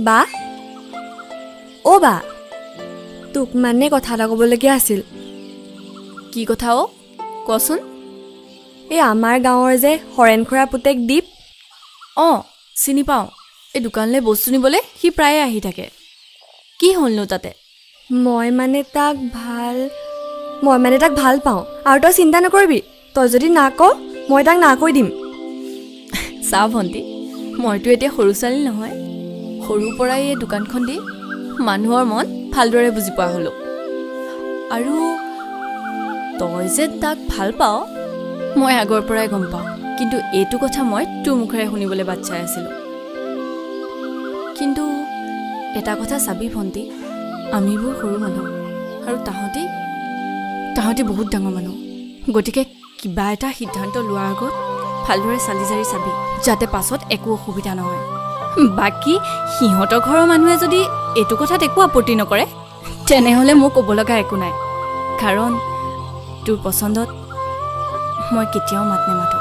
বা, অ' বা, তোক মানে কথা এটা ক'বলগীয়া আছিল। কি কথা অ', কচোন। এই আমাৰ গাঁৱৰ যে হৰেণ খুৰাৰ পুতেক দীপ। অঁ, চিনি পাওঁ। এই দোকানলৈ বস্তু নিবলৈ সি প্ৰায়ে আহি থাকে। কি হ'লনো তাতে? মই মানে তাক ভাল পাওঁ আৰু তই চিন্তা নকৰিবি, তই যদি না ক মই তাক না কৈ দিম। চা ভণ্টি, মইতো এতিয়া সৰু ছোৱালী নহয়। সৰুৰ পৰাই এই দোকানখন দি মানুহৰ মন ভালদৰে বুজি পোৱা হ'লোঁ। আৰু তই যে তাক ভাল পাৱ মই আগৰ পৰাই গম পাওঁ, কিন্তু এইটো কথা মই তোৰ মুখেৰে শুনিবলৈ বাট চাই আছিলোঁ। কিন্তু এটা কথা চাবি ভণ্টি, আমিবোৰ সৰু মানুহ আৰু তাহাঁতি তাহাঁতি বহুত ডাঙৰ মানুহ। গতিকে কিবা এটা সিদ্ধান্ত লোৱাৰ আগত ভালদৰে চালি জাৰি চাবি, যাতে পাছত একো অসুবিধা নহয়। বাকী সিহঁতৰ ঘৰৰ মানুহে যদি এইটো কথাত একো আপত্তি নকৰে, তেনেহ'লে মোৰ ক'ব লগা একো নাই, কাৰণ তোৰ পচন্দত মই কেতিয়াও মাত নেমাতোঁ।